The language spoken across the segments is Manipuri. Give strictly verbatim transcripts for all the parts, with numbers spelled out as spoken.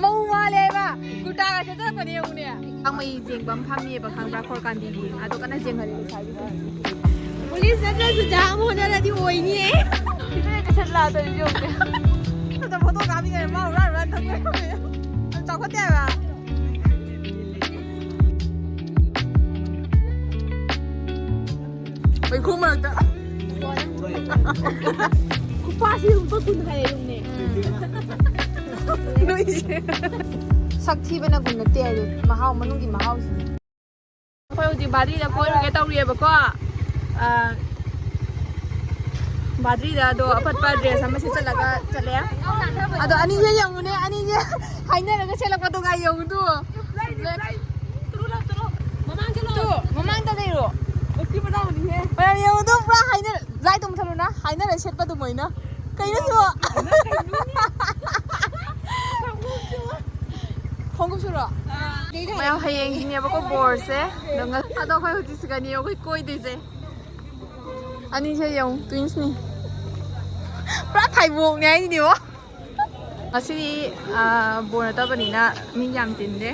ꯃꯧ ꯃꯥꯜꯂꯦꯕ꯫ ꯀꯨꯔꯇꯥꯒ ꯁꯦꯠꯆꯔꯛꯄꯅꯦ ꯌꯦꯡꯉꯨꯅꯦ꯫ ꯀꯥꯡꯃꯩ ꯌꯦꯡꯕ ꯑꯃ ꯐꯝꯃꯤꯌꯦꯕ, ꯈꯪꯕ꯭ꯔꯥ? ꯈꯣꯔꯀꯥꯟꯗꯤꯒꯤ꯫ ꯑꯗꯣ ꯀꯟꯅ ꯌꯦꯡꯍꯜꯂꯤ ꯂꯩꯁꯥꯕꯤꯗꯣ꯫ ꯄꯨꯂꯤꯁ ꯅꯠꯇ꯭ꯔꯁꯨ ꯖꯥꯝ ꯍꯣꯠꯅꯔꯗꯤ ꯑꯣꯏꯅꯤꯌꯦ꯫ ꯁꯤꯗ ꯁꯠ ꯂꯥꯛꯇꯣꯏꯁꯦ ꯌꯦꯡꯉꯨꯅꯦ꯫ ꯑꯗ ꯐꯣꯇꯣ ꯀꯥꯞꯅꯤꯡꯉꯥꯏ ꯃꯥ ꯍꯨꯔꯥꯟ ꯍꯨꯔꯥꯟ ꯊꯝꯃꯦ꯫ ꯌꯥꯝ ꯆꯥꯎꯈꯠꯇꯦ ꯍꯥꯏꯕ꯫ ꯃꯩꯈꯨ ꯃꯔꯛꯇ꯫ ꯈꯨꯄꯥꯁꯤ ꯂꯨꯄꯥ ꯀꯨꯟ ꯍꯥꯏꯌꯦ ꯌꯨꯝꯅꯦ꯫ ꯅꯣꯏꯁꯦ꯫ ꯁꯛ ꯊꯤꯕꯅ ꯒꯨꯟ ꯅꯠꯇꯦ ꯍꯥꯏꯗꯣ, ꯃꯍꯥꯎ, ꯃꯅꯨꯡꯒꯤ ꯃꯍꯥꯎꯁꯤꯅꯦ꯫ ꯑꯩꯈꯣꯏ ꯍꯧꯖꯤꯛ ꯕꯥꯔꯤꯗ ꯀꯣꯏꯔꯨꯒꯦ ꯇꯧꯔꯤꯑꯕꯀꯣ꯫ ꯑ, ꯕꯥꯗ꯭ꯔꯤꯗ ꯑꯗꯣ ꯑꯄꯠꯄ ꯗ꯭ꯔꯦꯁ ꯑꯃ ꯁꯦꯠꯆꯜꯂꯒ ꯆꯠꯂꯦ꯫ ꯑꯗꯣ ꯑꯅꯤꯁꯦ ꯌꯦꯡꯉꯨꯅꯦ, ꯑꯅꯤꯁꯦ ꯍꯥꯏꯅꯔꯒ ꯁꯦꯠꯂꯛꯄꯗꯣ ꯉꯥꯏ ꯌꯦꯡꯉꯨꯗꯣ꯫ ꯃꯃꯥꯡꯗ ꯂꯩꯔꯣ꯫ ꯃꯌꯥꯝ ꯌꯦꯡꯉꯨꯗꯣ, ꯄꯨꯔꯥ ꯍꯥꯏꯅꯔ-, ꯂꯥꯏꯠ ꯑꯃꯨꯛ ꯊꯝꯃꯨꯅ, ꯍꯥꯏꯅꯔ ꯁꯦꯠꯄ ꯑꯗꯨꯃꯥꯏꯅ꯫ ꯀꯩꯅꯣ ꯁꯤꯕꯣ? ꯈꯣꯡꯎꯞꯁꯨꯔꯣ? ꯃꯌꯥꯝ ꯍꯌꯦꯡꯒꯤꯅꯦꯕꯀꯣ ꯕꯣꯔꯁꯦ꯫ ꯑꯗꯣ ꯉ-, ꯑꯗꯣ ꯑꯩꯈꯣꯏ ꯍꯧꯖꯤꯛ ꯁꯤꯒꯅꯤ ꯑꯩꯈꯣꯏ ꯀꯣꯏꯗꯣꯏꯁꯦ꯫ ꯑꯅꯤꯁꯦ ꯌꯦꯡꯉꯨ, ꯇ꯭ꯋꯤꯟꯁꯅꯤ꯫ ꯄꯨꯔꯥ ꯊꯥꯏꯕꯣꯛꯅꯦ ꯍꯥꯏꯁꯤꯅꯦꯕꯣ꯫ ꯉꯁꯤꯗꯤ, ꯑꯥ, ꯕꯣꯔ ꯅꯠꯇꯕꯅꯤꯅ ꯃꯤ ꯌꯥꯝ ꯇꯤꯟꯗꯦ꯫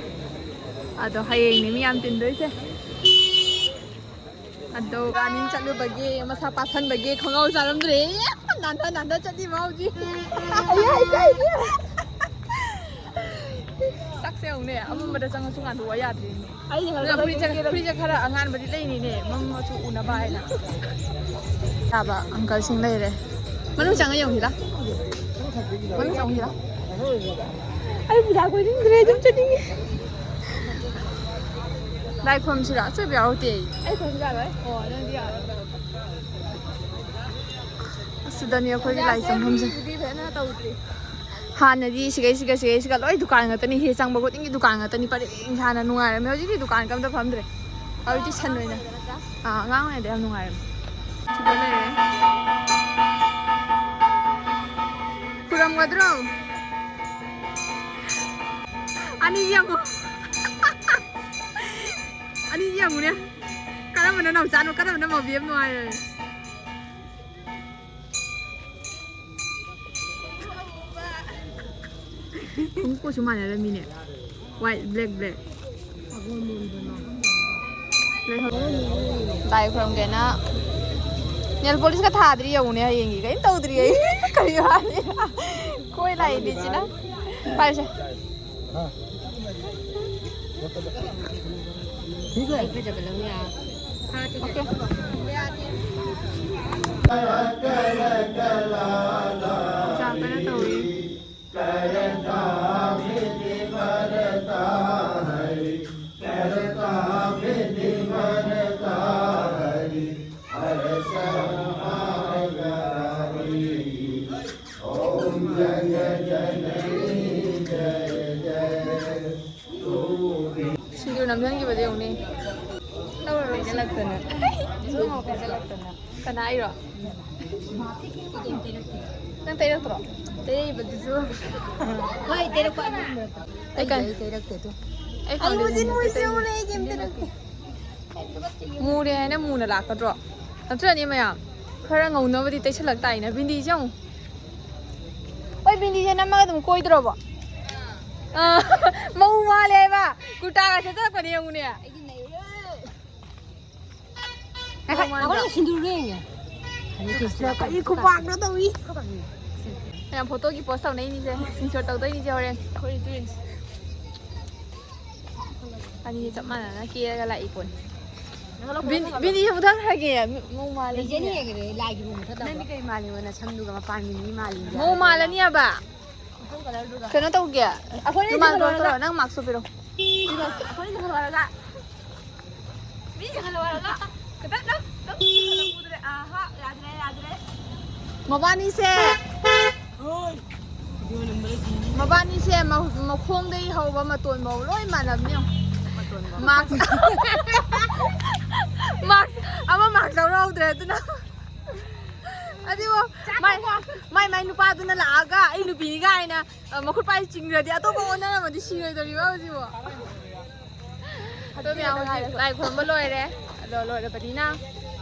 ꯑꯗꯣ ꯍꯌꯦꯡꯅꯤ ꯃꯤ ꯌꯥꯝ ꯇꯤꯟꯗꯣꯏꯁꯦ꯫ ꯑꯗꯣ ꯔꯥꯅꯤꯡ ꯆꯠꯂꯨꯕꯒꯤ ꯃꯁꯥ ꯄꯥꯁꯟꯕꯒꯤ ꯈꯣꯡꯒ꯭ꯔꯥꯎ ꯆꯥꯔꯝꯗ꯭ꯔꯦ꯫ ꯅꯥꯟꯊ ꯅꯥꯟꯊ ꯆꯠꯂꯤꯕ ꯍꯧꯖꯤꯛ꯫ ꯑꯌꯥ, ꯏꯀꯥꯏ, ꯏꯀꯥꯏ꯫ ꯁꯛꯁꯦ ꯌꯦꯡꯉꯨꯅꯦ, ꯑꯃꯝꯕꯗ ꯆꯪꯉꯁꯨ ꯉꯥꯟꯊꯣꯛꯑ ꯌꯥꯗ꯭ꯔꯦꯅꯦ꯫ ꯑꯩ ꯑꯗꯨꯅ ꯐꯨꯔꯤꯠꯁꯦ, ꯐꯨꯔꯤꯠꯁꯦ ꯈꯔ ꯑꯉꯥꯟꯕꯗꯤ ꯂꯩꯅꯤꯅꯦ, ꯃꯝꯃꯁꯨ ꯎꯅꯕ ꯍꯥꯏꯅ꯫ ꯌꯥꯕ ꯑꯪꯀꯜꯁꯤꯡ ꯂꯩꯔꯦ꯫ ꯃꯅꯨꯡ ꯆꯪꯉ ꯌꯦꯡꯉꯨꯁꯤꯔꯥ? ꯃꯅꯨꯡ ꯆꯪꯉꯨꯁꯤꯔꯥ? ꯑꯩ ꯄꯨꯖꯥ ꯀꯣꯏꯅꯤꯡꯗ꯭ꯔꯦ, ꯑꯗꯨꯝ ꯆꯠꯅꯤꯡꯉꯦ꯫ ꯂꯥꯏ ꯈꯨꯔꯨꯝꯁꯤꯔꯥ? ꯑꯆꯣꯏꯕ ꯌꯥꯎꯔꯛꯇꯦ ꯑꯩ꯫ ꯑꯩ ꯈꯨꯔꯨꯝ ꯌꯥꯔꯣꯏ꯫ ꯑꯣ, ꯅꯪꯗꯤ ꯌꯥꯔꯣꯏ꯫ ꯑꯁꯤꯗꯅꯤ ꯑꯩꯈꯣꯏꯒꯤ ꯂꯥꯏ ꯆꯪꯐꯝꯁꯦ꯫ ꯃꯤꯕꯨꯗꯤ ꯐꯖꯅ ꯇꯧꯗ꯭ꯔꯤ꯫ ꯍꯥꯟꯅꯗꯤ ꯁꯤꯒꯩ, ꯁꯤꯒ, ꯁꯤꯒꯩ, ꯁꯤꯒ ꯂꯣꯏ ꯗꯨꯀꯥꯟ ꯉꯥꯛꯇꯅꯤ꯫ ꯍꯦꯛ ꯆꯪꯕ ꯈꯨꯗꯤꯡꯒꯤ ꯗꯨꯀꯥꯟ ꯉꯥꯛꯇꯅꯤ꯫ ꯄꯔꯦꯡ ꯁꯥꯅ ꯅꯨꯡꯉꯥꯏꯔꯝꯃꯦ꯫ ꯍꯧꯖꯤꯛꯇꯤ ꯗꯨꯀꯥꯟꯒ ꯑꯝꯇ ꯐꯝꯗ꯭ꯔꯦ꯫ ꯍꯧꯖꯤꯛꯇꯤ ꯁꯟ ꯑꯣꯏꯅ꯫ ꯑꯥ, ꯑꯉꯥꯡ ꯑꯣꯏꯔꯤꯉꯩꯗ ꯌꯥꯝ ꯅꯨꯡꯉꯥꯏꯔꯝꯃꯦ꯫ ꯁꯤꯗ ꯂꯩꯔꯦ꯫ ꯈꯨꯔꯝꯒꯗ꯭ꯔꯣ? ꯑꯅꯤ ꯌꯦꯡꯉꯣ꯫ ꯑꯅꯤ ꯌꯦꯡꯉꯨꯅꯦ꯫ ꯀꯔꯝꯕꯅ ꯅꯥꯎꯆꯥꯅꯣ, ꯀꯔꯝꯕꯅ ꯃꯧꯕꯤ ꯌꯥꯝ ꯅꯨꯡꯉꯥꯏꯔꯦ? ꯈꯣꯡꯎꯞꯀꯁꯨ ꯃꯥꯟꯅꯔꯝꯃꯤꯅꯦ꯫ White, black, black. ꯂꯥꯏ ꯈꯨꯔꯝꯒꯦꯅ ꯅꯦꯜ ꯄꯣꯂꯤꯁꯀ ꯊꯥꯗ꯭ꯔꯤ ꯌꯦꯡꯉꯨꯅꯦ꯫ ꯍꯌꯦꯡꯒꯤ ꯀꯔꯤꯝ ꯇꯧꯗ꯭ꯔꯤ ꯑꯩ꯫ ꯀꯔꯤ ꯋꯥꯅꯤ? ꯀꯣꯏ ꯂꯥꯛꯏꯅꯤ ꯁꯤꯅ꯫ ꯄꯥꯏꯁꯦ꯫ ꯆꯥꯛ ꯀꯟꯅ ꯇꯧꯔꯤ꯫ ꯁꯤꯡꯖꯨ ꯅꯝꯁꯤꯟꯈꯤꯕꯗ ꯌꯦꯡꯉꯨꯅꯦ꯫ ꯂꯧꯔꯔꯣꯏ ꯆꯠꯂꯛꯇꯅ꯫ ꯀꯅꯥ, ꯑꯩꯔꯣ? ꯅꯪ ꯇꯩꯔꯛꯇ꯭ꯔꯣ? ꯇꯩꯔꯛꯏꯕꯗꯨꯁꯨ꯫ ꯍꯣꯏ, ꯇꯩꯔꯛꯄ ꯑꯅꯤ ꯃꯔꯛꯇ꯫ ꯑꯩ ꯀꯩ-, ꯑꯩ ꯇꯩꯔꯛꯇꯦ ꯑꯗꯨ꯫ ꯑꯩ ꯑꯩ foundation ꯃꯨꯁꯤ ꯃꯨꯁꯤ ꯇꯩꯔꯛꯇꯦ꯫ ꯎꯔꯦ, ꯑꯩ ꯀꯩꯝ ꯇꯩꯔꯛꯇꯦ꯫ ꯃꯨꯔꯦ ꯍꯥꯏꯅ ꯃꯨꯅ ꯂꯥꯛꯀꯗ꯭ꯔꯣ? ꯅꯠꯇ꯭ꯔꯅꯦ ꯃꯌꯥꯝ? ꯈꯔ ꯉꯧꯅꯕꯗꯤ ꯇꯩꯁꯜꯂꯛ ꯇꯥꯏꯅ꯫ ꯕꯤꯟꯗꯤꯁꯦ ꯌꯦꯡꯉꯨ꯫ ꯍꯣꯏ, ꯕꯤꯟꯗꯤꯁꯦ ꯅꯝꯃꯒ ꯑꯗꯨꯝ ꯀꯣꯏꯗ꯭ꯔꯣꯕꯣ? ꯑꯥ, ꯃꯧ ꯃꯥꯜꯂꯦ ꯍꯥꯏꯕ꯫ ꯀꯨꯔꯇꯥꯒ ꯁꯦꯠꯆꯜꯂꯛꯄꯅꯦ ꯌꯦꯡꯉꯨꯅꯦ꯫ ꯉꯥꯏꯈꯣ, ꯉꯥꯏꯈꯣ, ꯁꯤꯟꯗꯨꯔ ꯌꯦꯡꯒꯦ꯫ ꯀꯔꯤ ꯈꯨꯄꯥꯛꯅꯣ ꯇꯧꯏ꯫ ꯃꯌꯥꯝ ꯐꯣꯇꯣꯒꯤ ꯄꯣꯁ ꯇꯧꯅꯩꯅꯤꯁꯦ, ꯁꯤꯟꯁꯣꯠ ꯇꯧꯗꯣꯏꯅꯤꯁꯦ ꯍꯣꯔꯦꯟ꯫ ꯑꯩꯈꯣꯏ twins꯫ ꯑꯅꯤꯁꯦ ꯆꯞ ꯃꯥꯟꯅꯅ ꯀꯦꯔꯒ ꯂꯥꯛꯏ ꯄꯣꯠꯅꯤ꯫ ꯕꯤꯟ-, ꯕꯤꯟꯗꯤꯁꯦ ꯃꯨꯊꯠꯈ꯭ꯔꯒꯦ꯫ ꯃꯧ ꯃꯥꯜꯂꯦ ꯂꯩꯖꯅꯤ ꯁꯤꯅꯦ꯫ ꯍꯥꯏꯒꯗ꯭ꯔꯥ? ꯂꯥꯏꯒꯤ ꯃꯑꯣꯡ ꯃꯨꯊꯠꯇꯕ꯭ꯔꯣ? ꯅꯪꯗꯤ ꯀꯩ ꯃꯥꯜꯂꯤꯅꯣ? ꯅꯁꯝꯗꯨꯒ ꯃꯄꯥꯟꯒꯤ ꯃꯤ ꯃꯥꯜꯂꯤ꯫ ꯃꯧ ꯃꯥꯜꯂꯅꯤ ꯍꯥꯏꯕ꯫ ꯀꯩꯅꯣ ꯇꯧꯒꯦ꯫ ꯑꯩꯈꯣꯏꯅ ꯔꯨꯃꯥꯜ ꯏꯪꯈꯠꯂꯨꯔꯒ ꯇꯧꯔꯣ, ꯅꯪ ꯃꯥꯛꯁ ꯎꯞꯄꯤꯔꯣ꯫ ꯑꯩꯈꯣꯏꯅ ꯏꯪꯈꯠꯂꯨꯔꯒ ꯃꯤ ꯏꯪꯈꯠꯂꯨꯔꯒ ꯈꯤꯇꯪ ꯅꯪ, ꯅꯪ ꯏꯪꯈꯠꯂꯛꯄꯗꯨꯗ, ꯑꯍꯥ, ꯌꯥꯗ꯭ꯔꯦ, ꯌꯥꯗ꯭ꯔꯦ꯫ ꯃꯕꯥꯅꯤꯁꯦ, ꯃꯕꯥꯅꯤꯁꯦ ꯃ-, ꯃꯈꯣꯡꯗꯒꯤ ꯍꯧꯕ ꯃꯇꯣꯟꯐꯥꯎ ꯂꯣꯏ ꯃꯥꯟꯅꯕꯅꯤ ꯌꯦꯡꯉꯣ꯫ ꯃꯥꯛꯁ, ꯃꯥꯛꯁ ꯑꯃ ꯃꯥꯛꯁ ꯂꯧꯔꯍꯧꯗ꯭ꯔꯦ ꯑꯗꯨꯅ꯫ ꯑꯗꯨꯕꯨ ꯃꯥꯏ, ꯃꯥꯏ, ꯃꯥꯏ ꯅꯨꯄꯥꯗꯨꯅ ꯂꯥꯛꯑꯒ ꯑꯩ ꯅꯨꯄꯤꯅꯤ ꯀꯥꯏꯅ, ꯑ, ꯃꯈꯨꯠ ꯄꯥꯏ ꯆꯤꯡꯈ꯭ꯔꯗꯤ ꯑꯇꯣꯞꯄ ꯑꯣꯟꯅꯔꯝꯃꯗꯤ ꯁꯤꯔꯣꯏꯗꯧꯔꯤꯕ ꯍꯧꯖꯤꯛꯕꯨ꯫ ꯑꯗꯣ ꯃꯌꯥꯝ ꯍꯧꯖꯤꯛ ꯂꯥꯏ ꯈꯨꯔꯨꯝꯕ ꯂꯣꯏꯔꯦ꯫ ꯑꯗꯣ ꯂꯣꯏꯔꯕꯅꯤꯅ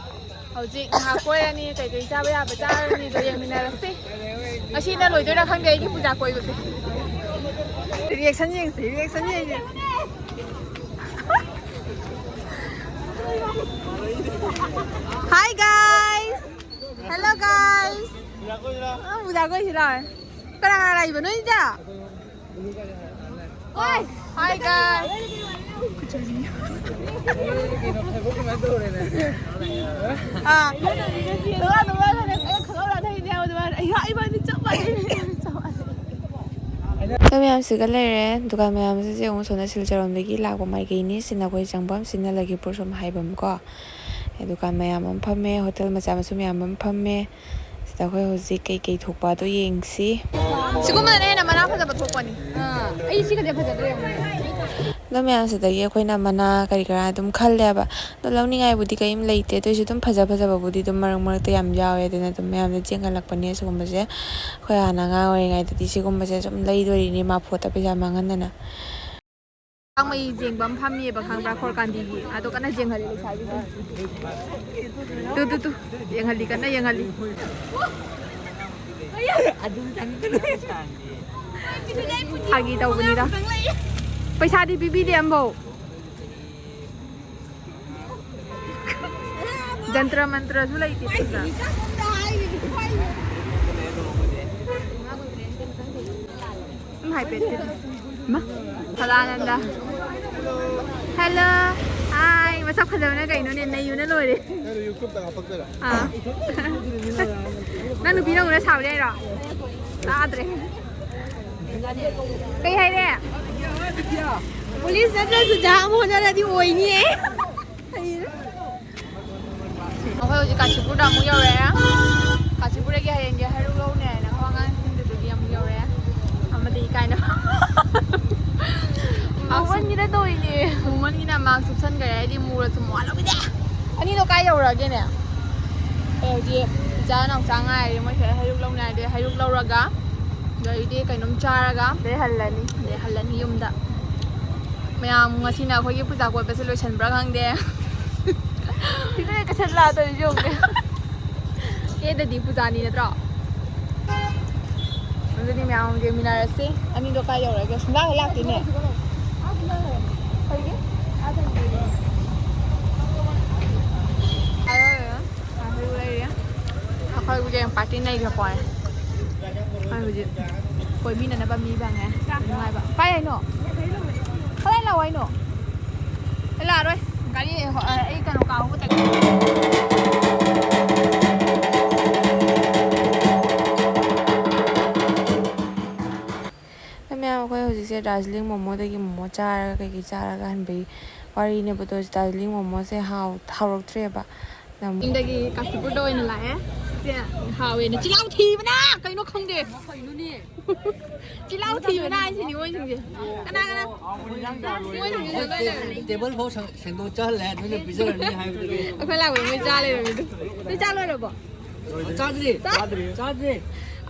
ꯍꯧꯖꯤꯛ ꯉꯥꯏꯍꯥꯛ ꯀꯣꯏꯔꯅꯤ, ꯀꯩꯀꯩ ꯆꯥꯕ ꯌꯥꯕ ꯆꯥꯔꯅꯤ, ꯑꯗꯣ ꯌꯦꯡꯃꯤꯟꯅꯔꯁꯤ꯫ ꯑꯁꯤꯅ ꯂꯣꯏꯗꯣꯏꯔꯥ ꯈꯪꯗꯦ ꯑꯩꯒꯤ ꯄꯨꯖꯥ ꯀꯣꯏꯕꯁꯦ꯫ Reaction ꯌꯦꯡꯁꯤ, reaction ꯌꯦꯡꯁꯤ. Hi guys. Hello guys. ꯑ, ꯃꯨꯖꯥ ꯀꯣꯏꯁꯤ ꯂꯥꯎ꯫ ꯀꯅꯥ ꯀꯅꯥ ꯂꯥꯛꯏꯕ ꯅꯣꯏꯗ? ꯍꯣꯏ. Hi guys. ꯑꯥ. ꯅꯨꯡꯉꯥꯏ, ꯅꯨꯡꯉꯥꯏ, ꯅꯨꯡꯉꯥꯏ. ꯑꯩ ꯈꯪꯍꯧꯔ ꯊꯛꯏꯅꯦ ꯍꯥꯏꯕꯗꯨ ꯃꯥꯅ. ꯑꯩ, ꯏꯕꯥꯅꯤ ꯆꯞ ꯃꯥꯟꯅꯩ. ꯆꯞ ꯃꯥꯟꯅꯩ. ꯑꯩꯈꯣꯏ ꯃꯌꯥꯝꯁꯤꯒ ꯂꯩꯔꯦ꯫ ꯗꯨꯀꯥꯟ ꯃꯌꯥꯝꯁꯤꯁꯦ ꯑꯃꯨꯛ ꯁꯣꯝꯗ ꯁꯤꯜꯆꯔ ꯔꯣꯝꯗꯒꯤ ꯂꯥꯛꯄ ꯃꯥꯏꯀꯩꯅꯤ꯫ ꯁꯤꯅ ꯑꯩꯈꯣꯏ ꯆꯪꯐꯝ, ꯁꯤꯅ ꯂꯒꯤꯄꯨꯔ ꯁꯣꯝ ꯍꯥꯏꯐꯝ ꯀꯣ꯫ ꯑꯦ, ꯗꯨꯀꯥꯟ ꯃꯌꯥꯝ ꯑꯃ ꯐꯝꯃꯦ, ꯍꯣꯇꯦꯜ ꯃꯆꯥ ꯃꯁꯨ ꯃꯌꯥꯝ ꯑꯃ ꯐꯝꯃꯦ꯫ ꯁꯤꯗ ꯑꯩꯈꯣꯏ ꯍꯧꯖꯤꯛ ꯀꯩꯀꯩ ꯊꯣꯛꯄ ꯑꯗꯣ ꯌꯦꯡꯁꯤ꯫ ꯁꯤꯒꯨꯝꯕꯗꯅ ꯍꯦꯟꯅ ꯃꯅꯥ ꯐꯖꯕ ꯊꯣꯛꯄꯅꯤ꯫ ꯑꯥ, ꯑꯩ ꯁꯤ ꯈꯛꯇ ꯐꯖꯗ꯭ꯔꯥ ꯌꯦꯡꯉꯨꯅꯦ꯫ ꯑꯗꯣ ꯃꯌꯥꯝꯁꯤꯗꯒꯤ ꯑꯩꯈꯣꯏꯅ ꯃꯅꯥ ꯀꯔꯤ ꯀꯔꯥ ꯑꯗꯨꯝ ꯈꯜꯂꯦꯕ꯫ ꯑꯗꯣ ꯂꯧꯅꯤꯡꯉꯥꯏꯕꯨꯗꯤ ꯀꯔꯤꯝ ꯂꯩꯇꯦ꯫ ꯑꯗꯨꯑꯣꯏꯁꯨ ꯑꯗꯨꯝ ꯐꯖ ꯐꯖꯕꯕꯨꯗꯤ ꯑꯗꯨꯝ ꯃꯔꯛ ꯃꯔꯛꯇ ꯌꯥꯝ ꯌꯥꯎꯋꯦ꯫ ꯑꯗꯨꯅ ꯑꯗꯨꯝ ꯃꯌꯥꯝꯗ ꯆꯦꯟꯈꯠꯂꯛꯄꯅꯦ ꯁꯤꯒꯨꯝꯕꯁꯦ꯫ ꯑꯩꯈꯣꯏ ꯍꯥꯟꯅ ꯑꯉꯥꯡ ꯑꯣꯏꯔꯤꯉꯩꯗꯗꯤ ꯁꯤꯒꯨꯝꯕꯁꯦ ꯁꯨꯝ ꯂꯩꯗꯣꯔꯤꯅꯤ ꯃꯥ ꯐꯣꯠꯇ ꯄꯩꯁꯥ ꯃꯥꯡꯍꯟꯗꯅ꯫ ꯀꯥꯡꯃꯩ ꯌꯦꯡꯕ ꯑꯃ ꯐꯝꯃꯤꯌꯦꯕ, ꯈꯪꯕ꯭ꯔꯥ? ꯈꯣꯔ ꯀꯥꯟꯗꯤꯒꯤ꯫ ꯑꯗꯣ ꯀꯟꯅ ꯌꯦꯡꯍꯜꯂꯤ ꯂꯩꯁꯥꯕꯤꯁꯤꯡ꯫ ꯇꯨ, ꯇꯨ, ꯇꯨ꯫ ꯌꯦꯡꯍꯜꯂꯤ, ꯀꯟꯅ ꯌꯦꯡꯍꯜꯂꯤ꯫ ꯐꯥꯒꯤ ꯇꯧꯕꯅꯤꯗ꯫ ꯄꯩꯁꯥꯗꯤ ꯄꯤꯕꯤꯗꯦ ꯑꯝꯐꯥꯎ꯫ ꯖꯟꯇ꯭ꯔ ꯃꯟꯇ꯭ꯔꯁꯨ ꯂꯩꯇꯦ ꯄꯩꯁꯥ꯫ ꯁꯨꯝ ꯍꯥꯏꯐꯦꯠ꯫ ꯏꯃꯥ, ꯁꯗꯥꯅꯟꯗ꯫ Hello. Hi. ꯃꯁꯛ ꯐꯖꯕꯅ ꯀꯩꯅꯣꯅꯦ, ꯅꯩꯕꯅ ꯂꯣꯏꯔꯦ꯫ ꯅꯪꯅ YouTube-ꯇ ꯍꯥꯞꯄꯛꯇꯣꯏꯔꯥ? ꯑꯥ꯫ ꯅꯪ ꯅꯨꯄꯤꯅ ꯎꯔ ꯁꯥꯎꯔꯦ ꯍꯥꯏꯔꯣ? ꯇꯥꯗ꯭ꯔꯦ꯫ ꯀꯩ ꯍꯥꯏꯔꯦ? ꯄꯨꯂꯤꯁ ꯅꯠꯇ꯭ꯔꯁꯨ ꯖꯍꯥ ꯑꯃ ꯍꯣꯠꯅꯔꯗꯤ ꯑꯣꯏꯅꯤꯌꯦ꯫ ꯑꯩꯈꯣꯏ ꯍꯧꯖꯤꯛ ꯀꯥꯟꯆꯤꯄꯨꯔꯗ ꯑꯃꯨꯛ ꯌꯧꯔꯛꯑꯦ꯫ ꯀꯥꯟꯆꯤꯄꯨꯔꯗꯒꯤ ꯍꯌꯦꯡꯒꯤ ꯍꯩꯔꯨꯛ ꯂꯧꯅꯤ ꯍꯥꯏꯅ ꯑꯩꯈꯣꯏ ꯑꯉꯥꯡꯁꯤꯡꯗꯨꯗꯒꯤ ꯑꯃꯨꯛ ꯌꯧꯔꯛꯑꯦ꯫ ꯑꯃꯗꯤ ꯏꯀꯥꯏꯅ꯫ ꯃꯨꯃꯟꯒꯤꯗ ꯇꯧꯔꯤꯅꯦ꯫ ꯃꯨꯃꯟꯒꯤꯅ ꯃꯥꯛꯁ ꯎꯞꯁꯟꯈ꯭ꯔꯦ꯫ ꯑꯩꯗꯤ ꯃꯨꯔꯁꯨ ꯃꯋꯥ ꯂꯧꯕꯤꯗꯦ꯫ ꯑꯅꯤꯗꯣ ꯀꯥꯏ ꯌꯧꯔꯛꯑꯒꯦꯅꯦ? ꯑꯩ ꯍꯧꯖꯤꯛ ꯏꯆꯥ ꯅꯥꯎꯆꯥ ꯉꯥꯏꯔꯤ꯫ ꯃꯣꯏ ꯁꯤꯗ ꯍꯩꯔꯨꯛ ꯂꯧꯅꯤ ꯍꯥꯏꯔꯗꯤ ꯍꯩꯔꯨꯛ ꯂꯧꯔꯒ ꯑꯗꯩꯗꯤ ꯀꯩꯅꯣꯝ ꯆꯥꯔꯒ ꯑꯗꯩ ꯍꯜꯂꯅꯤ꯫ ꯑꯗꯩ ꯍꯜꯂꯅꯤ ꯌꯨꯝꯗ꯫ ꯃꯌꯥꯝ ꯉꯁꯤꯅ ꯑꯩꯈꯣꯏꯒꯤ ꯄꯨꯖꯥ ꯀꯣꯠꯄꯁꯦ ꯂꯣꯏꯁꯟꯕ꯭ꯔꯥ ꯈꯪꯗꯦ꯫ ꯁꯤꯗ ꯀꯩꯁꯟ ꯂꯥꯛꯇꯣꯏꯁꯦ ꯌꯦꯡꯉꯨꯅꯦ꯫ ꯑꯦꯗꯗꯤ ꯄꯨꯖꯥꯅꯤ ꯅꯠꯇ꯭ꯔꯣ? ꯑꯗꯨꯗꯤ ꯃꯌꯥꯝ ꯌꯦꯡꯃꯤꯟꯅꯔꯁꯤ꯫ ꯑꯅꯤꯗꯣ ꯀꯥꯏ ꯌꯧꯔꯒꯦ? ꯁꯨꯡꯂꯥꯛ ꯍꯦꯛ ꯂꯥꯛꯇꯦꯅꯦ꯫ ꯑꯩꯈꯣꯏ ꯍꯧꯖꯤꯛ ꯄꯥꯔꯇꯤ ꯅꯩꯈ꯭ꯔ ꯄꯣꯔꯦ꯫ ꯑꯩꯈꯣꯏ ꯍꯧꯖꯤꯛ ꯀꯣꯏꯃꯤꯟꯅꯅꯕ ꯃꯤ ꯐꯪꯉꯦ꯫ ꯅꯨꯡꯉꯥꯏꯕ꯫ ꯀꯥꯏ ꯍꯥꯏꯅꯣ? ꯀꯗꯥꯏ ꯂꯥꯛꯑꯣ ꯍꯥꯏꯅꯣ? ꯑꯩ ꯂꯥꯛꯑꯔꯣꯏ꯫ ꯒꯥꯔꯤ, ꯑꯩ ꯀꯩꯅꯣ ꯀꯥꯍꯧꯕ ꯇꯥꯏꯃꯤꯡ꯫ ꯃꯌꯥꯝ, ꯑꯩꯈꯣꯏ ꯍꯧꯖꯤꯛꯁꯦ ꯗꯥꯔꯖꯤꯂꯤꯡ ꯃꯣꯃꯣꯗꯒꯤ ꯃꯣꯃꯣ ꯆꯥꯔꯒ ꯀꯩꯀꯩ ꯆꯥꯔꯒ ꯍꯟꯕꯒꯤ ꯋꯥꯔꯤꯅꯦꯕ꯫ ꯑꯗꯣ ꯗꯥꯔꯖꯤꯂꯤꯡ ꯃꯣꯃꯣꯁꯦ ꯍꯥꯎ-, ꯍꯥꯎꯔꯛꯇ꯭ꯔꯦꯕ꯫ ꯌꯨꯝꯗꯒꯤ ꯀꯥꯁꯤꯄꯨꯔꯗ ꯑꯣꯏꯅ ꯂꯥꯛꯑꯦ꯫ ꯁꯦ, ꯍꯥꯎꯋꯦꯅ꯫ ꯆꯤꯜꯍꯥꯎ ꯊꯤꯕꯅ ꯀꯩꯅꯣ ꯈꯪꯗꯦ꯫ ꯆꯤꯜꯍꯥꯎ ꯊꯤꯕꯅ ꯍꯥꯏꯁꯤꯅꯤ ꯃꯣꯏꯁꯤꯡꯁꯦ꯫ ꯀꯅꯥ, ꯀꯅꯥ? ꯃꯣꯏꯁꯤꯡꯁꯦ ꯂꯣꯏ ꯂꯩꯔꯝꯃꯦ꯫ ꯇꯦꯕꯜ ꯐꯥꯎ ꯁꯪ-, ꯁꯦꯡꯗꯣꯛ ꯆꯜꯂꯦ, ꯅꯣꯏꯅ ꯄꯤꯖꯔꯅꯤ ꯍꯥꯏꯕꯗꯨꯒꯤ꯫ ꯑꯩꯈꯣꯏ ꯂꯥꯛꯄꯗ ꯃꯣꯏ ꯆꯥ ꯂꯩꯔꯝꯃꯤꯗꯣ꯫ ꯅꯣꯏ ꯆꯥ ꯂꯣꯏꯔꯕꯣ? ꯆꯥꯗ꯭ꯔꯤ꯫ ꯆꯥ-, ꯆꯥꯗ꯭ꯔꯤ꯫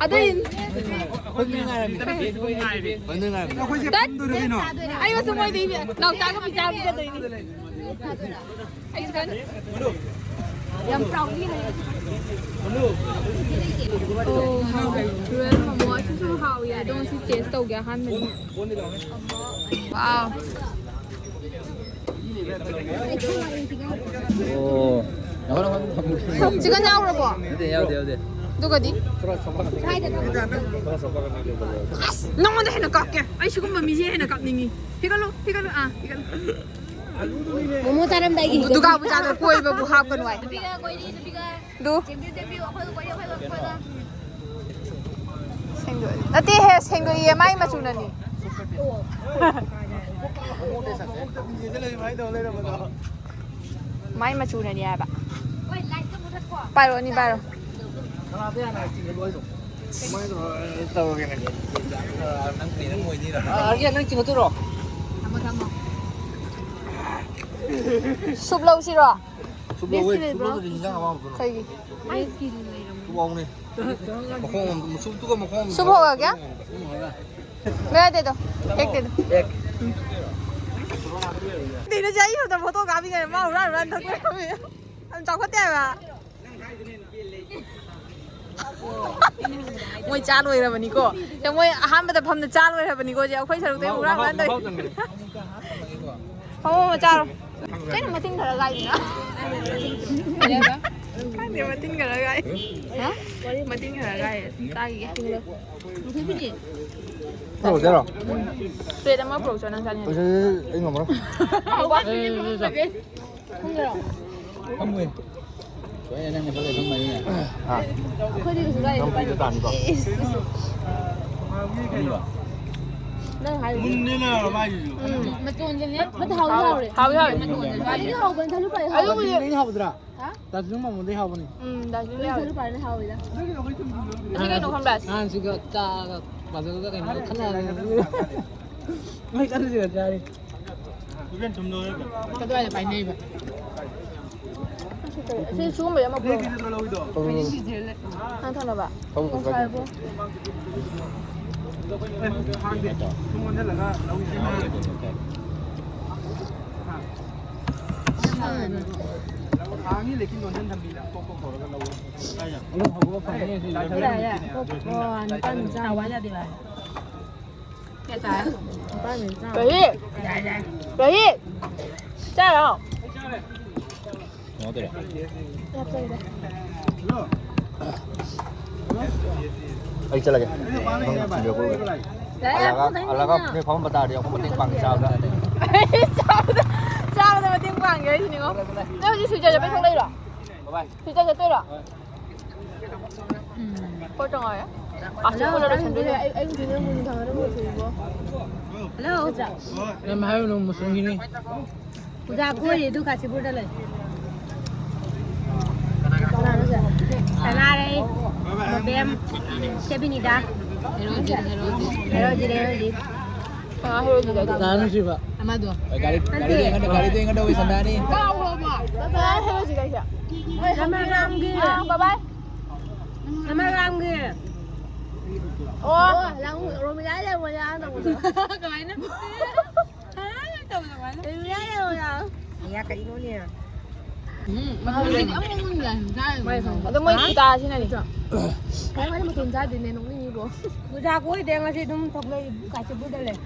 ꯑꯗꯨ ꯏꯟ-, ꯑꯩꯈꯣꯏ ꯃꯤ ꯉꯥꯏꯔꯝꯃꯤ꯫ ꯍꯣꯏ, ꯅꯣꯏ ꯉꯥꯏꯔꯝꯃꯤ꯫ ꯑꯩꯈꯣꯏꯁꯦ ꯇꯠ-, ꯐꯝꯗꯣꯏꯔꯣ ꯀꯩꯅꯣ? ꯑꯩ ꯃꯁꯨ ꯃꯣꯏꯗꯤ ꯅꯥꯎꯆꯥꯒ ꯄꯤꯖꯥ ꯄꯤꯖꯗꯣꯏꯅꯤ꯫ ꯑꯩꯁꯨ ꯀꯟꯅ ꯌꯥꯝ proudly ꯍꯥꯏꯌꯦ꯫ ꯑꯣ, ꯍꯥꯎꯋꯦ꯫ Royal momo ꯑꯁꯤꯁꯨ ꯍꯥꯎꯋꯦ, ꯑꯗꯣ ꯉꯁꯤ taste ꯇꯧꯒꯦ ꯑꯍꯥꯟꯕꯅꯤ꯫ Wow꯫ ꯑꯣ꯫ Chicken ꯌꯥꯎꯔꯕꯣ? ꯅꯠꯇꯦ, ꯌꯥꯎꯗꯦ, ꯌꯥꯎꯗꯦ꯫ ꯑꯗꯨꯒꯗꯤ? ꯑꯁ, ꯅꯉꯣꯟꯗ ꯍꯦꯟꯅ ꯀꯞꯀꯦ꯫ ꯑꯩ ꯁꯤꯒꯨꯝꯕ ꯃꯤꯁꯦ ꯍꯦꯟꯅ ꯀꯞꯅꯤꯡꯉꯤ꯫ ꯍꯤꯒꯠꯂꯨ, ꯍꯤꯒꯠꯂꯨ, ꯑꯥ, ꯍꯤꯒꯠꯂꯨ꯫ ꯃꯣꯃꯣ ꯆꯥꯔꯝꯗꯥꯏꯒꯤ ꯗꯨꯒꯥꯕꯨ ꯆꯥꯗ ꯀꯣꯏꯕꯕꯨ ꯍꯥꯞꯀꯅꯨ ꯍꯥꯏ꯫ ꯑꯗꯨ꯫ ꯁꯦꯡꯗꯣꯛꯑꯦ꯫ ꯅꯠꯇꯦꯍꯦ, ꯁꯦꯡꯗꯣꯛꯏꯌꯦ, ꯃꯥꯏ ꯃꯆꯨꯅꯅꯤ꯫ ꯃꯥꯏ ꯃꯆꯨꯅꯅꯤ ꯍꯥꯏꯕ꯫ ꯄꯥꯏꯔꯣ, ꯑꯅꯤ ꯄꯥꯏꯔꯣ꯫ ꯁꯨꯞ ꯂꯧꯁꯤꯔꯣ? ꯁꯨꯞ ꯂꯧꯔꯗꯤ ꯏꯟꯖꯥꯡ ꯑꯃ ꯍꯥꯞꯄꯨꯗꯅ꯫ ꯀꯩꯒꯤ? ꯁꯨꯞ ꯍꯥꯎꯅꯦ꯫ ꯃꯈꯣꯡ ꯑꯃ, ꯁꯨꯞꯇꯨꯒ ꯃꯈꯣꯡ ꯑꯃ ꯁꯨꯞ ꯍꯧꯔꯒꯦ? ꯎꯝ, ꯍꯧꯔꯒ꯫ ꯃꯌꯥꯗꯦꯗꯣ, ꯍꯦꯛꯇꯦꯗꯣ꯫ ꯍꯦꯛ꯫ ꯀꯩꯅꯣ ꯁꯤ ꯑꯩ ꯁꯣꯝꯗ ꯐꯣꯇꯣ ꯀꯥꯞꯄꯤꯉꯩꯗ ꯃꯥ ꯍꯨꯔꯥꯟ ꯍꯨꯔꯥꯟ ꯊꯛ ꯂꯩꯔꯝꯃꯦ꯫ ꯌꯥꯝ ꯆꯥꯎꯈꯠꯇꯦ ꯍꯥꯏꯕ꯫ ꯃꯣꯏ ꯆꯥ ꯂꯣꯏꯔꯕꯅꯤꯀꯣ꯫ ꯁꯦ, ꯃꯣꯏ ꯑꯍꯥꯟꯕꯗ ꯐꯝꯅ ꯆꯥ ꯂꯣꯏꯔꯕꯅꯤꯀꯣ꯫ ꯁꯦ, ꯑꯩꯈꯣꯏ ꯁꯔꯨꯛꯇꯩ ꯍꯨꯔꯥꯟ ꯍꯨꯔꯥꯟꯗꯣꯏ꯫ ꯐꯝꯃꯣ, ꯆꯥꯔꯣ꯫ ꯀꯩꯅꯣ ꯃꯇꯤꯟ ꯈꯔ ꯀꯥꯏꯗꯅ꯫ ꯈꯪꯗꯦ, ꯃꯇꯤꯟ ꯈꯔ ꯀꯥꯏ꯫ ꯍꯥ? ꯃꯇꯤꯟ ꯈꯔ ꯀꯥꯏ꯫ ꯆꯥꯈꯤꯒꯦ꯫ ꯇꯧꯔꯛꯑꯣ꯫ ꯄ꯭ꯂꯦꯠ ꯑꯃ ꯄꯨꯔꯛꯎꯁꯣ, ꯅꯪ ꯆꯥꯅꯤꯡꯉꯗꯤ꯫ ꯑꯩ ꯉꯝꯃꯔꯣꯏ꯫ ꯐꯝꯃꯣꯏ꯫ ꯂꯣꯏꯅ ꯅꯪꯅ ꯈꯜꯂ ꯑꯗꯨꯝ ꯂꯩꯅꯦ꯫ ꯑꯥ꯫ ꯑꯩꯈꯣꯏꯗꯤ ꯀꯩꯁꯨ ꯀꯥꯏꯗꯦ꯫ ꯅꯪ ꯄꯤꯕ ꯇꯥꯅꯤꯀꯣ꯫ ꯏꯁ, ꯏꯁ꯫ ꯈꯪꯕ꯭ꯔꯣ? ꯅꯪ ꯍꯥꯏꯔꯤꯗꯨ꯫ ꯃꯨꯟꯅ ꯂꯩꯔꯕ ꯍꯥꯏꯁꯤꯁꯨ꯫ ꯎꯝ꯫ ꯃꯇꯣꯟꯗꯅꯦ꯫ ꯃꯇꯣꯟ ꯍꯥꯎꯗꯤ ꯍꯥꯎꯔꯦ꯫ ꯍꯥꯎꯗꯤ ꯍꯥꯎꯔꯦ꯫ ꯃꯇꯣꯟꯗꯅꯦ꯫ ꯑꯗꯨꯗꯤ ꯍꯥꯎꯕꯅꯤ, ꯊꯥꯂꯨ ꯄꯥꯏ ꯍꯥꯎꯕꯅꯤ꯫ ꯑꯗꯨꯕꯨꯗꯤ ꯅꯪ ꯍꯥꯎꯕꯗ꯭ꯔꯥ? ꯍꯥ? ꯗꯥꯔꯖꯤꯂꯤꯡ ꯃꯣꯃꯣꯗꯤ ꯍꯥꯎꯕꯅꯤ꯫ ꯎꯝ, ꯗꯥꯔꯖꯤꯂꯤꯡ ꯌꯥꯎꯋꯦ꯫ ꯊꯥꯂꯨ ꯄꯥꯏꯅ ꯍꯥꯎꯋꯤꯗ꯫ ꯁꯤ ꯀꯩꯅꯣ ꯈꯪꯕ꯭ꯔꯥ? ꯑꯉꯥꯡꯁꯤꯒ ꯆꯥꯒ ꯕ꯭ꯔꯥꯖꯤꯜꯒ ꯀꯩꯅꯣꯒ ꯈꯠꯅꯔꯒ ꯃꯣꯏ ꯆꯠꯂꯨꯁꯤꯔ ꯆꯥꯔꯤ꯫ ꯀꯗꯥꯏꯗ ꯄꯥꯏꯅꯩꯕ? ꯁꯤ ꯁꯤꯒꯨꯝꯕ ꯌꯥꯝ ꯃꯄꯨꯔꯣ? ꯅꯪ ꯊꯛꯅꯕ? ꯊꯛꯄ ꯄꯨꯊꯣꯛꯑꯒꯦ꯫ ꯍꯥꯏꯔꯕꯣ? ꯍꯥꯡꯉꯤ, ꯂꯦꯀꯤꯟ ꯌꯣꯟꯁꯤꯟ ꯊꯝꯕꯤꯗ ꯀꯣꯛ ꯀꯣꯛ ꯀꯧꯔꯒ ꯂꯧꯋꯦ꯫ ꯌꯥ, ꯌꯥ꯫ ꯀꯣꯛ, ꯑꯣ, ꯅꯤꯄꯥꯟ ꯆꯥꯝꯃ꯫ ꯅꯤꯄꯥꯟ ꯆꯥꯝꯃ꯫ ꯀꯌꯥ ꯇꯥꯏ? ꯅꯤꯄꯥꯟ ꯆꯥꯝꯃ꯫ ꯔꯣꯍꯤꯠ! ꯌꯥꯏ, ꯌꯥꯏ꯫ ꯔꯣꯍꯤꯠ! ꯆꯥꯔꯣ? ꯀꯩꯅꯣ ꯇꯧꯔꯦ꯫ ꯍꯥꯞꯆꯜꯂꯦ꯫ ꯑꯩ ꯆꯠꯂꯒꯦ꯫ ꯅꯪ ꯊꯤꯟꯕꯤꯔꯛꯄ ꯑꯣꯏꯔꯣ꯫ ꯌꯥꯔꯦ, ꯍꯜꯂꯛꯑꯒ, ꯌꯥꯔꯦ, ꯍꯜꯂꯛꯑꯒ ꯅꯣꯏ ꯐꯝꯐꯝ ꯇꯥꯔꯗꯤ ꯑꯩꯈꯣꯏ ꯃꯇꯦꯡ ꯄꯥꯡꯒꯦ ꯆꯥꯕꯗ꯫ ꯆꯥꯕꯗ, ꯆꯥꯕꯗ ꯃꯇꯦꯡ ꯄꯥꯡꯒꯦ ꯍꯥꯏꯁꯤꯅꯤꯉꯣ꯫ ꯅꯪ ꯍꯧꯖꯤꯛ ꯁ꯭ꯋꯤꯆ ꯆꯠꯄꯩ ꯊꯣꯛꯂꯛꯏꯔꯣ? ꯕꯥꯏ ꯕꯥꯏ꯫ ꯁ꯭ꯋꯤꯆ ꯆꯠꯇꯣꯏꯔꯣ? ꯎꯝ꯫ ꯄꯣꯠ ꯇꯣꯉꯥꯜꯂꯦ꯫ ꯑꯁꯤ ꯍꯜꯂꯣ, ꯄꯨꯂꯞ ꯂꯣꯏꯁꯟꯗꯣꯏꯅꯦ꯫ ꯑꯩ, ꯑꯩ ꯎꯗ꯭ꯔꯤꯉꯩ ꯃꯨꯟ ꯈꯪꯉꯗꯤ ꯃꯨꯟ ꯊꯣꯛꯏꯕꯣ꯫ ꯍꯜꯂꯣ꯫ ꯅꯪ ꯍꯥꯏꯔꯨꯅꯨ, ꯃꯨꯁꯨꯡꯒꯤꯅꯤ꯫ ꯄꯨꯖꯥ ꯀꯣꯏꯔꯤ ꯑꯗꯨ ꯀꯥꯁꯤꯄꯨꯔꯗ ꯂꯩ꯫ ꯀꯅꯥꯅꯣ ꯁꯦ? ꯁꯅꯥꯔꯩ, ꯃꯕꯦꯝ, ꯁꯦꯕꯤꯅꯤꯇꯥ꯫ ꯍꯦꯔꯣꯖꯤꯠ, ꯍꯦꯔꯣꯖꯤꯠ꯫ ꯍꯦꯔꯣꯖꯤꯠ, ꯍꯦꯔꯣꯖꯤꯠ꯫ ꯀꯅꯥ ꯍꯦꯔꯣꯖꯤꯠ ꯍꯥꯏꯗꯣ? ꯀꯅꯥꯅꯣ ꯁꯤꯕꯣ? ꯑꯃꯗꯣ꯫ ꯒꯥꯔꯤ, ꯅꯠꯇꯦ꯫ ꯒꯥꯔꯤꯗ ꯑꯩꯉꯣꯟꯗ, ꯒꯥꯔꯤꯗ ꯑꯩꯉꯣꯟꯗ ꯋꯥꯔꯤ ꯁꯥꯟꯅꯔꯅꯤ꯫ ꯀꯥꯎꯈ꯭ꯔꯕꯣ? ꯀꯅꯥ ꯍꯦꯔꯣꯖꯤꯠ ꯍꯥꯏꯁꯦ? ꯔꯃꯔꯥꯝꯒꯤ꯫ ꯑꯥ, ꯕꯥꯏ ꯕꯥꯏ꯫ ꯔꯃꯔꯥꯝꯒꯤ꯫ ꯑꯣ꯫ ꯑꯣ, ꯂꯥꯡ-, ꯔꯣꯃꯤꯂꯥ ꯂꯩꯔꯝꯃꯣꯏꯗ ꯇꯧꯕꯗꯣ꯫ ꯀꯃꯥꯏꯅ? ꯇꯧꯕꯗꯣ ꯀꯃꯥꯏꯅ? ꯔꯣꯃꯤꯂꯥ ꯂꯩꯔꯝꯃꯣꯏꯗ꯫ ꯌꯥ, ꯀꯔꯤꯅꯣꯅꯦ? ꯎꯝ, ꯃꯇꯣꯟꯗꯤ ꯑꯃꯨꯛ ꯃꯨꯟꯅ ꯆꯥꯏ꯫ ꯑꯗꯣ ꯃꯣꯏ ꯈꯨꯇꯥꯁꯤꯅꯅꯤ꯫ ꯃꯥꯏ ꯃꯥꯏ ꯃꯇꯣꯟ ꯆꯥꯗꯣꯏꯅꯦ, ꯅꯣꯛꯅꯤꯡꯉꯤꯕꯣ꯫ ꯕꯨꯖꯥ ꯀꯣꯏꯗꯦ ꯉꯁꯤ ꯑꯗꯨꯝ ꯊꯣꯛꯂꯛꯏ, ꯀꯥꯆꯤꯟ ꯄꯨꯗ ꯂꯩ꯫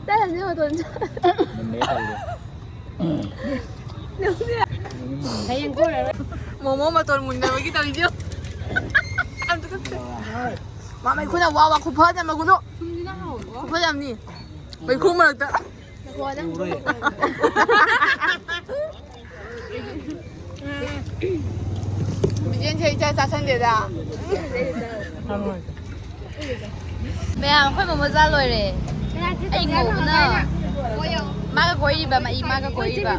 ꯆꯥꯗꯣꯏꯅꯦ ꯃꯇꯣꯟ ꯆꯥ-, ꯃꯨꯟꯅꯦ ꯇꯧꯔꯤꯗꯣ꯫ ꯅꯣꯛꯅꯤꯡꯉꯦ꯫ ꯍꯌꯦꯡ ꯀꯣꯏꯔꯔꯣꯏ꯫ ꯃꯣꯃꯣ ꯃꯇꯣꯟ ꯃꯨꯟꯅꯕꯒꯤ ꯇꯧꯔꯤꯗꯣ꯫ ꯌꯥꯝ ꯇꯨꯀꯠꯆꯩ꯫ ꯃꯥ ꯃꯩꯈꯨꯅ ꯋꯥ ꯋꯥ ꯈꯨꯐ ꯑꯃ ꯃꯒꯨꯅꯣ꯫ ꯈꯨꯐ ꯑꯃꯅꯤ꯫ ꯃꯩꯈꯨ ꯃꯔꯛꯇ꯫ ꯕꯤꯖꯦꯟꯁꯦ ꯏꯆꯥ ꯆꯥꯁꯟꯗꯦꯗ꯫ ꯃꯌꯥꯝ ꯑꯩꯈꯣꯏ ꯃꯃꯣ ꯆꯥ ꯂꯣꯏꯔꯦ꯫ ꯑꯩ ꯉꯧꯕꯅ ꯃꯥꯒ ꯀꯣꯏꯔꯤꯕ, ꯃꯥ ꯃꯥꯒ ꯀꯣꯏꯔꯤꯕ꯫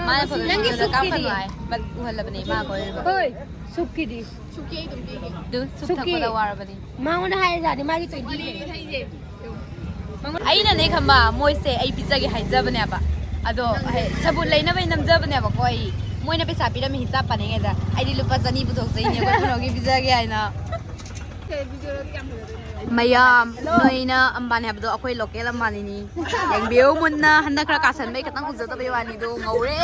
ꯃꯥꯅ ꯐꯣꯇꯣ ꯅꯪꯒꯤ ꯁ꯭ꯇꯨꯗꯤꯑꯣꯗ ꯁꯨꯞꯀꯤꯗꯤ? ꯀꯥꯞꯀꯅꯨ ꯍꯥꯏ, but ꯎꯍꯜꯂꯕꯅꯦ ꯃꯥ ꯀꯣꯏꯔꯤꯕ꯫ ꯍꯣꯏ, ꯁꯨꯞꯀꯤꯗꯤ? ꯁꯨꯞꯀꯤ ꯑꯩ ꯑꯗꯨꯝ ꯄꯤꯒꯦ꯫ ꯑꯗꯨ ꯁꯨꯞ ꯁꯨꯞꯀꯤ꯫ ꯊꯛꯄꯗ ꯋꯥꯔꯕꯅꯤ꯫ ꯃꯉꯣꯟꯗ ꯍꯥꯏꯔꯖꯥꯠꯅꯤ, ꯃꯥꯒꯤ ꯇ꯭ꯋꯦꯟꯇꯤ ꯂꯩ꯫ ꯑꯩꯅꯅꯦ ꯈꯪꯕ, ꯃꯣꯏꯁꯦ ꯑꯩ ꯄꯤꯖꯒꯦ ꯍꯥꯏꯖꯕꯅꯦꯕ꯫ ꯑꯗꯣ ꯍꯦ, ꯁꯕꯨꯠ ꯂꯩꯅꯕꯩ ꯅꯝꯖꯕꯅꯦꯕꯀꯣ ꯑꯩ꯫ ꯃꯣꯏꯅ ꯄꯩꯁꯥ ꯄꯤꯔꯝꯃꯤ ꯍꯤꯁꯥꯞ ꯄꯥꯅꯤꯡꯉꯩꯗ ꯑꯩꯗꯤ ꯂꯨꯄꯥ ꯆꯅꯤ ꯄꯨꯊꯣꯛꯆꯩꯅꯦ, ꯑꯩꯈꯣꯏ ꯄꯨꯅꯣꯒꯤ ꯄꯤꯖꯒꯦ ꯍꯥꯏꯅ꯫ ꯃꯌꯥꯝ, ꯅꯣꯏꯅ ꯑꯝꯕꯥꯅꯤ ꯍꯥꯏꯕꯗꯣ ꯑꯩꯈꯣꯏ ꯂꯣꯀꯦꯜ ꯑꯝꯕꯥꯅꯤꯅꯤ꯫ ꯌꯦꯡꯕꯤꯌꯨ ꯃꯨꯟꯅ, ꯍꯟꯗꯛ ꯈꯔ ꯀꯥꯁꯟꯕꯩ ꯈꯤꯇꯪ ꯎꯖꯗꯕꯩ ꯋꯥꯅꯤꯗꯣ, ꯉꯧꯔꯦ꯫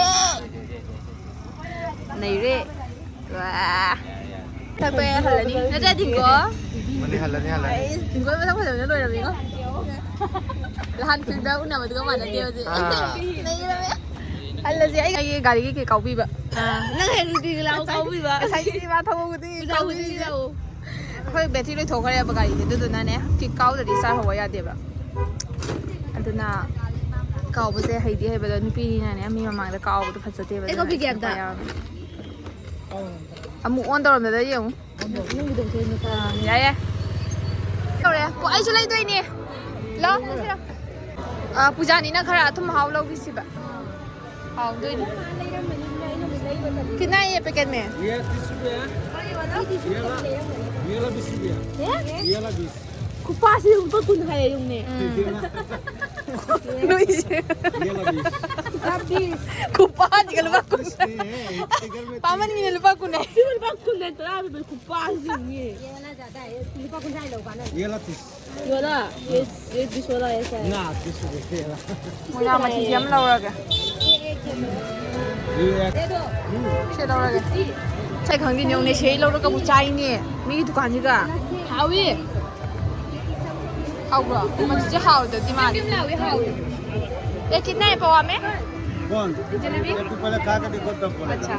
ꯅꯩꯔꯦ꯫ ꯋꯥ꯫ ꯊꯛꯄ ꯍꯜꯂꯅꯤ꯫ ꯅꯠꯇ꯭ꯔꯗꯤ ꯀꯣ꯫ ꯃꯅꯤ ꯍꯜꯂꯅꯤ, ꯍꯜꯂꯅꯤ꯫ ꯑꯩ ꯒꯣꯜ ꯃꯁꯛ ꯐꯖꯕꯅ ꯂꯣꯏꯔꯝꯃꯦꯀꯣ꯫ ꯅꯍꯥꯟ ꯐꯤꯜꯗ ꯎꯅꯕꯗꯨꯒ ꯃꯥꯟꯅꯗꯦ ꯍꯧꯖꯤꯛ꯫ ꯑꯥ꯫ ꯅꯩꯔꯝꯃꯦ꯫ ꯍꯜꯂꯁꯦ, ꯑꯩ ꯑꯩꯒꯤ ꯒꯥꯔꯤꯒꯤ ꯀꯦꯛ ꯀꯥꯎꯕꯤꯕ꯫ ꯑꯥ꯫ ꯅꯪ ꯍꯦꯛ ꯅꯨꯡꯇꯤꯒꯤ ꯂꯥꯛꯑꯣ ꯉꯁꯥꯏ-, ꯀꯥꯎꯕꯤꯕ꯫ ꯉꯁꯥꯏꯒꯤ ꯃꯥ ꯊꯧꯕꯗꯤ ꯄꯨꯖꯥ ꯀꯥꯎꯕꯤꯗꯤ꯫ ꯍꯨꯏꯗꯤ ꯂꯥꯛꯑꯣ꯫ ꯑꯩꯈꯣꯏ ꯕꯦꯇ꯭ꯔꯤ ꯂꯣꯏꯊꯣꯛꯈ꯭ꯔꯦꯕ ꯒꯥꯔꯤꯁꯦ, ꯑꯗꯨꯗꯨꯅꯅꯦ ꯀꯦꯛ ꯀꯥꯎꯗ꯭ꯔꯗꯤ ꯆꯥꯔ ꯍꯧꯕ ꯌꯥꯗꯦꯕ꯫ ꯑꯗꯨꯅ ꯀꯥꯎꯕꯁꯦ ꯍꯩꯗꯤ ꯍꯩꯕꯗꯣ ꯅꯨꯄꯤꯅꯤꯅꯅꯦ ꯃꯤ ꯃꯃꯥꯡꯗ ꯀꯥꯎꯕꯗꯣ ꯐꯖꯗꯦꯕ꯫ ꯑꯩ ꯑꯗꯨꯅ ꯀꯥꯎꯕꯤꯒꯦ ꯑꯝꯇ꯫ ꯅꯨꯄꯥ ꯌꯥꯎꯔꯝꯃꯦ꯫ ꯑꯃꯨꯛ ꯑꯣꯟ ꯇꯧꯔꯝꯗꯗ ꯌꯦꯡꯉꯨ꯫ ꯅꯪꯒꯤꯗꯣ ꯊꯣꯏꯅ ꯀꯥꯎ-, ꯑꯥ, ꯌꯥꯏ, ꯌꯥꯏ꯫ ꯇꯧꯔꯦ꯫ ꯄꯨ-, ꯑꯩꯁꯨ ꯂꯩꯗꯣꯏꯅꯦ꯫ ꯂꯥꯎ, ꯆꯠꯁꯤꯔꯣ? ꯑꯥ, ꯄꯨꯖꯥꯅꯤꯅ ꯈꯔ ꯑꯊꯨꯝ ꯃꯍꯥꯎ ꯂꯧꯈꯤꯁꯤꯕ꯫ ꯍꯥꯎꯗꯣꯏꯅꯤ꯫ कितना है ये पैकेट में? ये तीस रुपया है। ये वाला? ये वाला बीस रुपया। हैं? ये वाला बीस। ꯈꯨꯄꯥꯁꯤ ꯂꯨꯄꯥ ꯀꯨꯟ ꯍꯥꯏꯌꯦ, ꯌꯦꯡꯉꯨꯅꯦ꯫ ꯎꯝ꯫ ꯅꯣꯏꯁꯦ꯫ ये वाला बीस। ꯈꯨꯄꯥꯁꯤꯒ ꯂꯨꯄꯥ ꯀꯨꯟ꯫ ꯄꯥꯃꯟꯒꯤꯅ ꯂꯨꯄꯥ ꯀꯨꯟ ꯍꯥꯏ꯫ ꯁꯤꯕꯨ ꯂꯨꯄꯥ ꯀꯨꯟ ꯍꯥꯏ, ꯇꯔꯥ ꯄꯤꯕ ꯈꯨꯄꯥꯁꯤꯅꯤ꯫ ये वाला ज्यादा है, लुपा कुंजा ही लोगा ना। ये वाला तीस। ये वाला, ये, ये बीस वाला ऐसा है। ना, तीस रुपए ये वाला। ꯃꯣꯏꯅ ꯃꯊꯤꯁꯦ ꯑꯃ ꯂꯧꯔꯒꯦ꯫ ये एक। ꯁꯦ ꯂꯧꯔꯒꯦ꯫ ꯁꯦ ꯈꯪꯗꯦꯅꯦ, ꯌꯦꯡꯉꯨꯅꯦ, ꯁꯦ ꯂꯧꯔꯒ ꯑꯃꯨꯛ ꯆꯥꯏꯅꯦ ꯃꯤꯒꯤ ꯗꯨꯀꯥꯟꯁꯤꯒ꯫ ꯍꯥꯎꯋꯤ꯫ ꯍꯥꯎꯕ꯭ꯔꯣ? ꯃꯆꯨꯁꯦ ꯍꯥꯎꯗꯕꯗꯤ ꯃꯥꯜꯂꯤ꯫ ꯌꯥꯝ ꯂꯥꯎꯋꯤ, ꯍꯥꯎꯋꯤ꯫ ये कितना है पवा में? कौन? जलेबी? ये तू पहले खा के देखो तब बोलेगा। अच्छा।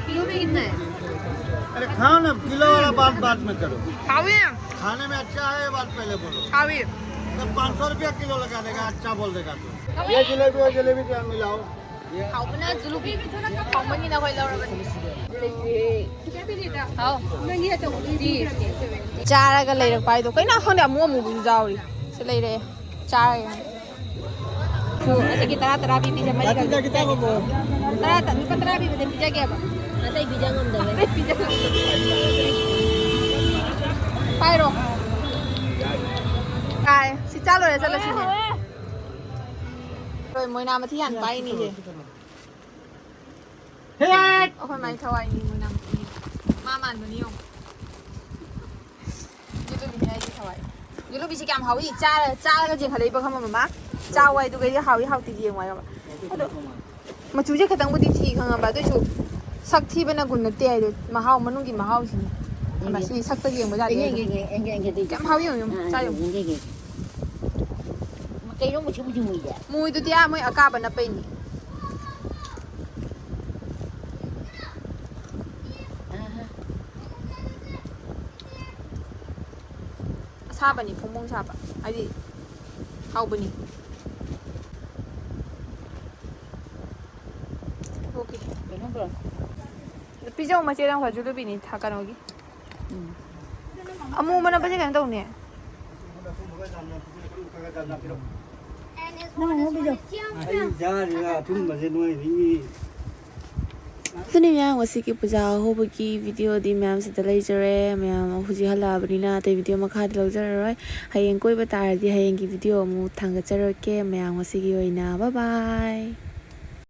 किलो में कितना है? अरे खाओ ना, किलो वाला बात बाद में करो। खाओ ये। खाने में अच्छा है, ये बात पहले बोलो। खाओ ये। तब पाँच सौ रुपया किलो लगा देगा, अच्छा बोल देगा तो। ये जलेबी और जलेबी क्या मिलाओ? ꯍꯥꯎꯕꯅ ꯖꯨꯂꯨꯕꯤ꯫ ꯍꯥꯎꯕꯅꯤꯅ ꯑꯩꯈꯣꯏ ꯂꯧꯔꯕꯅꯤ꯫ ꯍꯥꯎ꯫ ꯆꯥꯔꯒ ꯂꯩꯔꯛꯄ ꯍꯥꯏꯗꯣ ꯀꯩꯅꯣ ꯈꯪꯗꯦ, ꯑꯃꯨ ꯑꯃꯨꯕꯁꯨ ꯌꯥꯎꯔꯤ꯫ ꯁꯤ ꯂꯩꯔꯛꯑꯦ꯫ ꯆꯥꯔꯒꯦ꯫ ꯑꯗꯨ ꯑꯗꯒꯤ ꯇꯔꯥ ꯇꯔꯥ ꯄꯤꯕꯤꯁꯦ ꯃꯔꯤ ꯇꯔꯥ ꯇ-, ꯂꯨꯄꯥ ꯇꯔꯥ ꯄꯤꯕꯗ ꯄꯤꯖꯒꯦꯕ꯫ ꯑꯇꯩ ꯄꯤꯖ ꯉꯝꯗꯕꯩ꯫ ꯑꯇꯩ ꯄꯤꯖ ꯉꯝꯗꯕꯩ꯫ ꯄꯥꯏꯔꯣ꯫ ꯀꯥꯏ꯫ ꯁꯤ ꯆꯥ ꯂꯣꯏꯔ ꯆꯠꯂꯁꯤꯅꯦ꯫ ꯍꯣꯏ, ꯃꯣꯏꯅꯥ ꯃꯊꯤ ꯌꯥꯝ ꯄꯥꯏꯅꯤꯁꯦ꯫ ꯑꯩꯈꯣꯏ ꯃꯥꯏ ꯊꯋꯥꯏꯅꯤ ꯃꯣꯏꯅꯥ ꯃꯊꯤ꯫ ꯃꯥ ꯃꯥꯟꯕꯅꯤ ꯌꯦꯡꯉꯣ꯫ ꯌꯦꯂꯨꯕꯤꯅꯦ ꯑꯩꯒꯤ ꯊꯋꯥꯏ꯫ ꯌꯦꯂꯨꯕꯤꯁꯤ ꯀꯌꯥꯝ ꯍꯥꯎꯏ? ꯆꯥꯔ-, ꯆꯥꯔꯒ ꯆꯦꯟꯈꯠꯂꯛꯏꯕ ꯈꯪꯕ ꯃꯃꯥ? ꯆꯥꯎ ꯍꯥꯏꯗꯨꯒ ꯑꯩꯗꯤ ꯍꯥꯎꯏ ꯍꯥꯎꯇꯦꯗꯤ ꯌꯦꯡꯉꯣ ꯍꯥꯏꯕ꯫ ꯑꯗꯣ ꯃꯆꯨꯁꯦ ꯈꯤꯇꯪꯕꯨꯗꯤ ꯊꯤ ꯈꯪꯉꯕ, ꯑꯗꯨꯏꯁꯨ ꯁꯛ ꯊꯤꯕꯅ ꯒꯨꯟ ꯅꯠꯇꯦ ꯍꯥꯏꯗꯣ, ꯃꯍꯥꯎ, ꯃꯅꯨꯡꯒꯤ ꯃꯍꯥꯎꯁꯤꯅꯤ꯫ ꯈꯪꯕ꯭ꯔꯥ? ꯁꯤ ꯁꯛꯇꯒꯤ ꯌꯦꯡꯕ ꯌꯥꯗꯦ ꯍꯥꯏꯗꯣ꯫ ꯀꯌꯥꯝ ꯍꯥꯎꯏ ꯌꯦꯡꯉꯨ, ꯆꯥ ꯌꯦꯡꯉꯨ꯫ ꯀꯩꯅꯣ ꯃꯨꯁꯤ ꯃꯨꯁꯤ ꯃꯨꯏꯁꯦ? ꯃꯨꯏꯗꯨꯗꯤ ꯑꯥ ꯃꯣꯏ ꯑꯀꯥꯕ ꯅꯞꯄꯩꯅꯤ꯫ ꯑꯍꯥ꯫ ꯑꯁꯥꯕꯅꯤ, ꯐꯣꯡ ꯐꯣꯡ ꯁꯥꯕ꯫ ꯍꯥꯏꯗꯤ, ꯍꯥꯎꯕꯅꯤ꯫ ꯑꯣꯀꯦ꯫ ꯀꯩꯅꯣ ꯇꯧꯔꯣ꯫ ꯄꯤꯖꯧ ꯃꯆꯦ, ꯅꯪ ꯍꯣꯏ ꯖꯨꯂꯨꯕꯤꯅꯤ ꯊꯥ-, ꯀꯩꯅꯣꯒꯤ꯫ ꯎꯝ꯫ ꯑꯃꯨꯕ ꯅꯞꯄꯁꯦ ꯀꯩꯅꯣ ꯇꯧꯅꯦ꯫ ꯅꯪ ꯑꯃꯨꯕꯤꯗꯣ꯫ ꯑꯩ ꯆꯥꯔꯤꯔ ꯑꯊꯨꯝꯕꯁꯦ ꯅꯣꯏ ꯃꯤ ꯑꯗꯨꯅꯤ ꯃꯌꯥꯝ, ꯉꯁꯤꯒꯤ ꯄꯨꯖꯥ ꯑꯍꯧꯕꯒꯤ ꯚꯤꯗꯤꯑꯣꯗꯤ ꯃꯌꯥꯝ ꯁꯤꯗ ꯂꯩꯖꯔꯦ꯫ ꯃꯌꯥꯝ ꯍꯧꯖꯤꯛ ꯍꯜꯂꯛꯑꯕꯅꯤꯅ ꯑꯇꯩ ꯚꯤꯗꯤꯑꯣ ꯃꯈꯥꯗꯤ ꯂꯧꯖꯔꯔꯣꯏ꯫ ꯍꯌꯦꯡ ꯀꯣꯏꯕ ꯇꯥꯔꯗꯤ ꯍꯌꯦꯡꯒꯤ ꯚꯤꯗꯤꯑꯣ ꯑꯃꯨꯛ ꯊꯥꯡꯒꯠꯆꯔꯛꯀꯦ꯫ ꯃꯌꯥꯝ ꯉꯁꯤꯒꯤ ꯑꯣꯏꯅ bye bye꯫